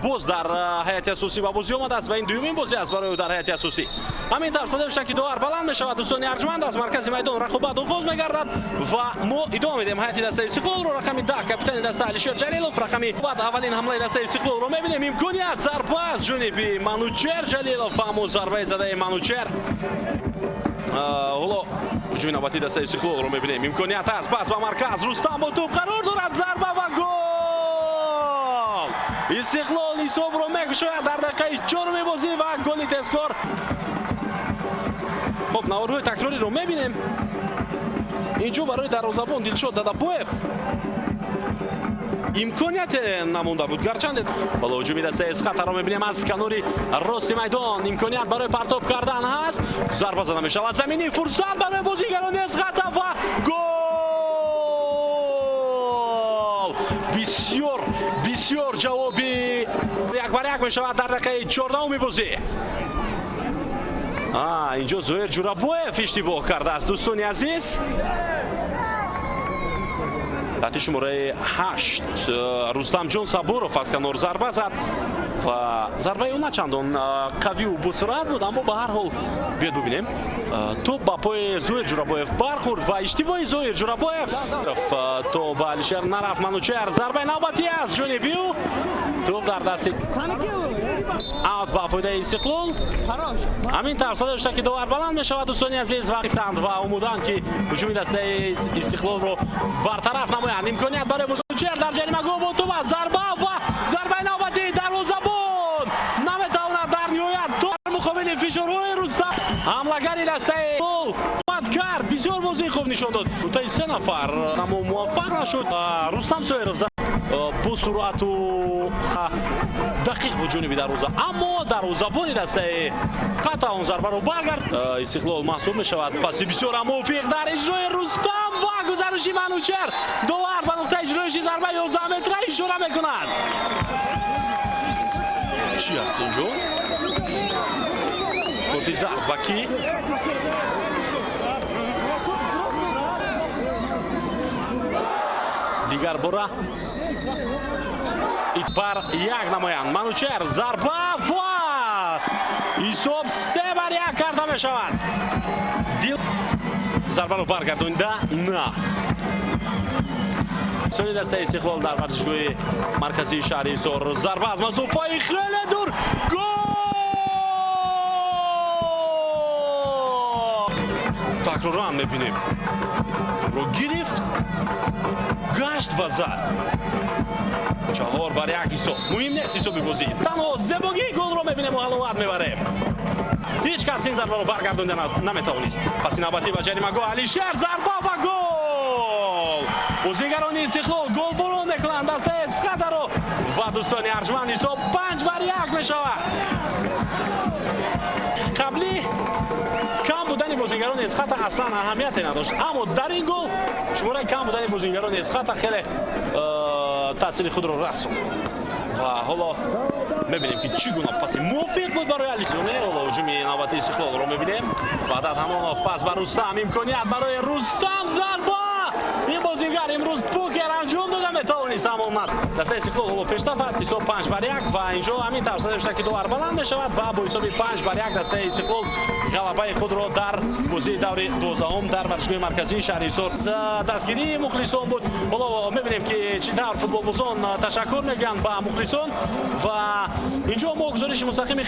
Боз дар ҳайати асосӣ ба бозӣ омадааст ва ин дуюмин бозӣ аст барои ӯ дар ҳайати асосӣ. Ҳамин тавр садои ҳуштаки довар баланд мешавад. Дӯстони арҷманд, аз маркази майдон рақобат оғоз мегардад ва мо идома медиҳем ҳайати дастаи Истиқлолро. Рақами 10 капитани даста Алишер Ҷалилов, рақами баъд аввалин ҳамлаи дастаи Истиқлолро мебинем. Имконият, зарба аз ҷониби Манучер Ҷалилов, аммо зарбаи задаи Манучер. Ҳоло ҳуҷуми навбатии дастаи Истиқлолро мебинем. Имконият аст, пас ба марказ, Рустам бо тӯб қарор дорад, зарба ва гол! Истиқлол ҳисобро мекушояд дар дақиқаи чоруми бозӣ ва голи тезкор. Хуб, наворҳои такрориро мебинем. Инҷо барои дарвозабон Дилшод Дадабоев имконияте намонда буд, гарчанде. Ҳоло ҳуҷуми дастаи Эсхатаро мебинем аз канори рости майдон. Имконият барои партоб кардан ҳаст, зарба зада мешавад, замини фурсат барои бозигарони Эсхата ва гол! Бисёр бисёр ҷавоби 1-1 мешавад дар дақиқаи 14-уми бозӣ. Инҷо Зоир Ҷурабоев иштибоҳ кардааст, дӯстони азиз. Таҳти шумораи 8 Рустамҷон Сабуров аз канор зарба зад ва зарбаи ӯ начандон қавию босуръат буд, аммо ба ҳар ҳол биёд бубинем. Тӯб ба пои Зоир Ҷурабоев бархӯрд ва иштибоҳи Зоир Ҷурабоев то ба Алишер нарафт. Манучер, зарбаи навбатӣ аз ҷониби ӯ, тӯб дар дасти аут ба фоидаи Истиқлол. Ҳамин тавр садои ҳуштаки довар баланд мешавад, дӯстони азиз, ва гирифтанд ва омуданд ки ҳуҷуми дастаи Истиқлолро бартараф намоянд. Имконият барои Манучер дар ҷаримагоҳ бо тӯб аст, зарба ва зарбаи навбатӣ, дарвозабон наметавонад дар ниҳоят дар муқобили фишорҳои Рустам. Ҳамлагари дастаи гол кард, бисёр бозии хуб нишон дод. Таи се нафар, аммо муваффақ нашуд. Рустам Соиров бо суръату дақиқ буд ҷониби дарвоза, аммо дарвозабони дастаи Қата он зарбаро баргард. Истиқлол маҳсуб мешавад. Паси бисёр мувофиқ дар иҷрои Рустам ва гузариши Манучер. Довар ба нуқтаи иҷроиши зарба 11 метра ишора мекунад. Чӣ аст инҷо? Корти зарб ба кӣ? Дигар бора бар як намоянд. Манучер, зарба ва ҳисоб 3-1 карда мешавад. Зарбаро баргардонида на. Сони дастаи Истиқлол дар варзишгоҳи марказии шаҳри Ҳисор. Зарба аз масофаи хеле дур, гол! Такроран мебинем. Ро гирифт, гашт ва зад. 4-1 ҳисоб. Муҳим нест ҳисоби бозӣ. Танҳо зебогии голро мебинем ва ҳаловат мебарем. Ҳеҷ кас ин зарбаро баргардонда наметавонист. Паси навбатӣ ба ҷаримагоҳ, Алишер, зарба ва гол! Бозигарони Истиқлол голборон мекунанд дастаи Эсхатаро ва дӯстони арҷманд, ҳисоб 5-1 мешавад. Қабли кам будани бозигарони Эсхата аслан аҳамияте надошт, аммо дар ин гол шумораи кам будани бозигарони Эсхата хеле таъсири худро расонд. Ва ҳоло мебинем ки чӣ гуна паси мувофиқ буд барои Алисоне. Ҳоло ҳуҷуми навбатии Истиқлолро мебинем. Ваҳдат Ҳамонов пас ба Рустам, имконият барои Рустам, зарба! Ин бозингар имрӯз покер анҷом дода метавонист, аммо на. Дастаи Истиқлол ҳоло пештаф аст, ҳисоб 5-1 ва инҷо ҳамин тавр садои ҳуштаки довар баланд мешавад ва бо ҳисоби 5-1 дастаи Истиқлол ғалабаи худро дар бозии даври 12-ум дар варзишгоҳи марказии шаҳри Ҳисор дастгирии мухлисон буд. Ҳоло мебинем ки чӣ тавр футболбозон ташаккур мегӯянд ба мухлисон ва инҷо мо гузориши мустақими